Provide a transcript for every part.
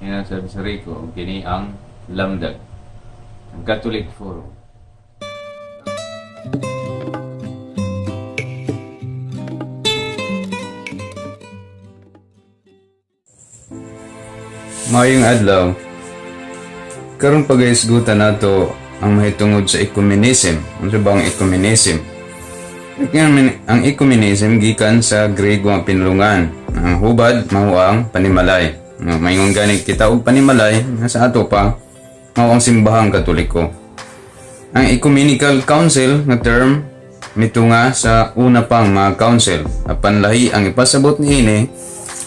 Nga sa si Rico, ug kini ang Lamdag, ang Catholic Forum. Maayong adlaw. Karon pagahisgutan nato ang mahitungod sa ecumenism. Ano ba ang ecumenism? Ang ecumenism gikan sa Grego nga pinulungan. Ang hubad mao ang panimalay. Nga maingon gani kita og panimalay nga sa ato pa mao ang Simbahang Katoliko. Ang Ecumenical Council nga term mitunga sa una pang mga council, apan lahi ang ipasabot niini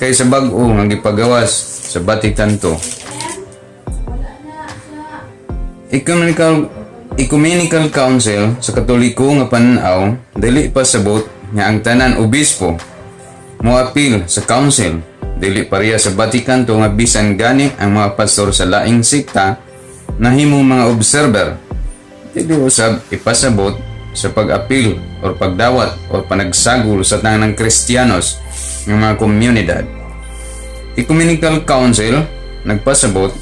kaysa bag-o nga gipagawas sa Vatican II. Ecumenical Council sa Katoliko nga pananaw dili pasabot nga ang tanan obispo moapil sa council, dili pareha sa Vatican II nga bisan gani ang mga pastor sa laing sekta nahimong mga observer. Dili usab ipasabot sa pag-apil or pagdawat or panagsagol sa tanang Kristiyanos ng mga komunidad. Ecumenical Council nagpasabot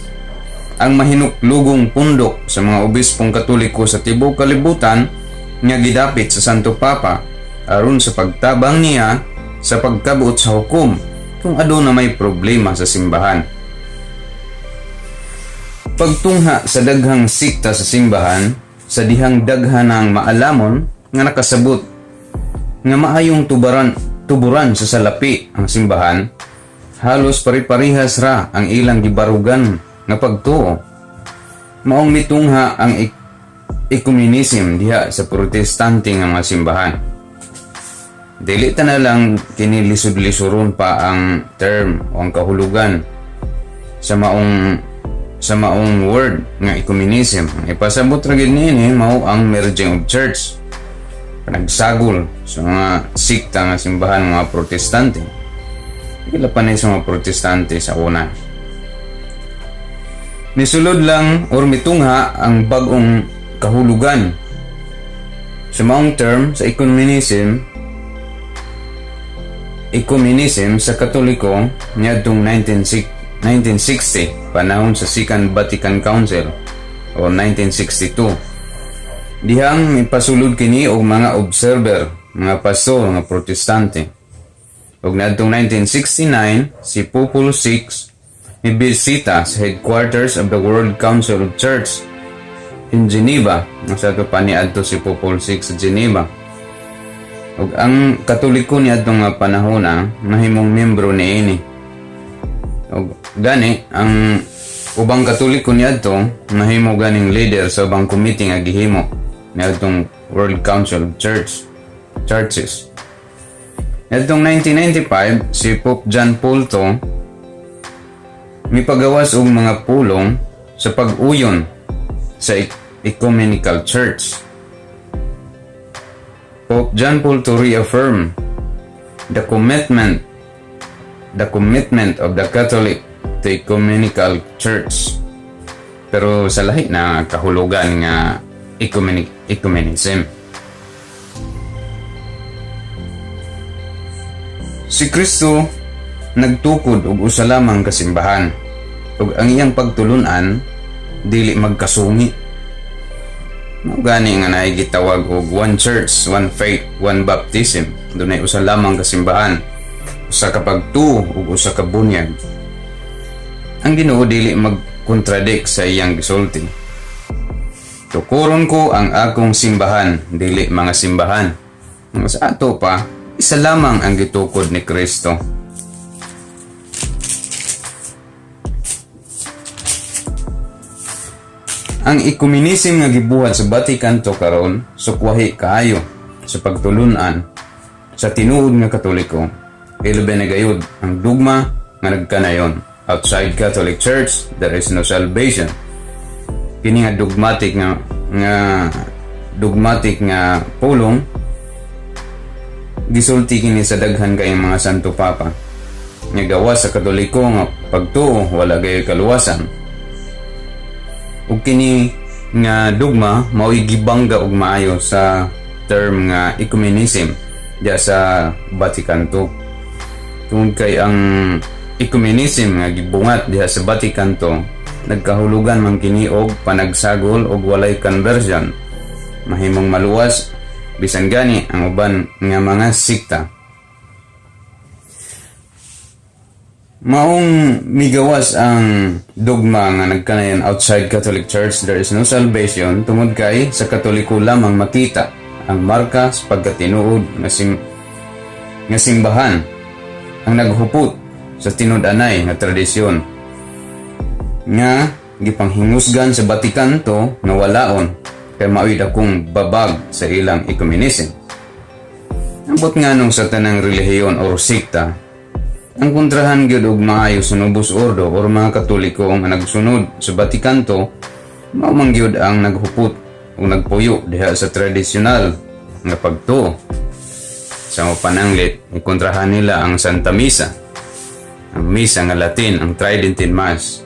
ang mahinuklugong pundok sa mga obispong Katoliko sa tibuok kalibutan nga gidapit sa Santo Papa aron sa pagtabang niya sa pagkabuot sa hukom kung aduna may problema sa simbahan. Pagtungha sa daghang sikta sa simbahan, sa dihang daghan ang maalamon nga nakasabot nga maayong tuburan sa salapi ang simbahan, halos pari-parihas ra ang ilang gibarugan nga pagtuo. Maong mitungha ang ecumenism diha sa Protestante nga mga simbahan. Dili ta na lang kini lisod-lisuron pa ang term o ang kahulugan sa maong word nga ecumenism. Ang ipasabot ra gid niini mao ang merging of church. Panagsagol sa mga sikta nga simbahan ng mga Protestante. Ila pa ni sa mga Protestante sa una. Nisulod lang or mitungha ang bag-ong kahulugan sa maong term sa ecumenism sa Katoliko niadtong 1960, panahon sa Second Vatican Council o 1962. Dihang mipasulod kini og mga observer, mga pastor nga Protestante. Ug niadtong 1969, si Pope Paul VI mibisita sa headquarters of the World Council of Church in Geneva. Sa ato pa niadto si Pope Paul VI sa Geneva. Ug ang Katoliko niadtong nga panahon nahimong membro niini. Ug gani ang ubang Katoliko niadto nahimo ganing leader sa ubang committee nga gihimo niadtong World Council of Churches. Niadtong 1995, si Pope John Paul II mipagawas og mga pulong sa pag-uyon sa Ecumenical Church. Pope John Paul II reaffirmed the commitment of the Catholic to Ecumenical Church. Pero sa lahi na kahulugan nga ecumenism. Si Kristo nagtukod og usa lamang ka simbahan ug ang iyang pagtulunan dili magkasungi. Mao gani nga naay gitawag og one church, one faith, one baptism. Dunay usa lamang ka simbahan, usa ka pagtuo ug usa ka bunyag. Ang Ginoo dili magkontradict sa iyang gisulti. Tukuron ko ang akong simbahan, dili mga simbahan. Nga sa ato pa, isa lamang ang gitukod ni Kristo. Ang ecumenism nga gibuhat sa Vatican II karon sukwahi kaayo sa pagtulunan sa tinuod nga Katoliko. Ilabi na gayud ang dugma nga nagkanayon. Outside Catholic Church, there is no salvation. Kini nga dogmatic nga pulong gisulti kini sa daghan kayong mga Santo Papa. Nga gawas sa Katoliko nga pagtuo, wala gayoy kaluwasan. Ug kini nga dugma mao'y gibangga og maayo sa term nga ecumenism diya sa Vatican II. Tungod kay ang ecumenism nga gibungat diha sa Vatican II, nagkahulugan man kini og panagsagol og walay conversion, mahimong maluwas bisan gani ang uban nga mga sikta. Maong migawas ang dogma nga nagkanayon "Outside Catholic Church there is no salvation" tungod kay sa Katoliko lamang makita ang marka sa pagkatinuod nga simbahan ang naghupot sa tinud-anay nga tradisyon nga gipanghingusgan sa Vatican II nga walaon kay mao'y dakong babag sa ilang ecumenism. Ambot nga nung sa tanang relihiyon or sikta, ang kontrahan gyud og maayo sa Novus Ordo or mga Katoliko nga nagsunod sa Vatican II, mao man gyud ang naghupot o nagpuyo diha sa tradisyonal nga pagtuo. Sa pananglit, ikontrahan nila ang Santa Misa, ang misa nga Latin, ang Tridentine Mass.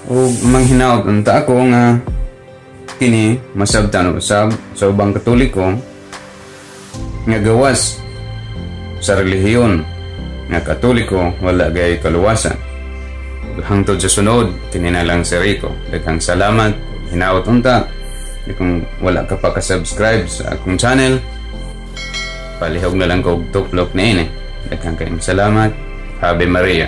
O manghinaot unta ako nga kini masabtan usab sa ubang Katoliko nga gawas sa relihiyon nga Katoliko wala gay kaluwasan. Hangtod sa sunod, kini na lang si Rico. Daghang salamat, hinaot unta. Kung wala ka pa ka-subscribe sa akong channel, palihog na lang ko og tuplok niini. Daghang kayong salamat. Ave Maria.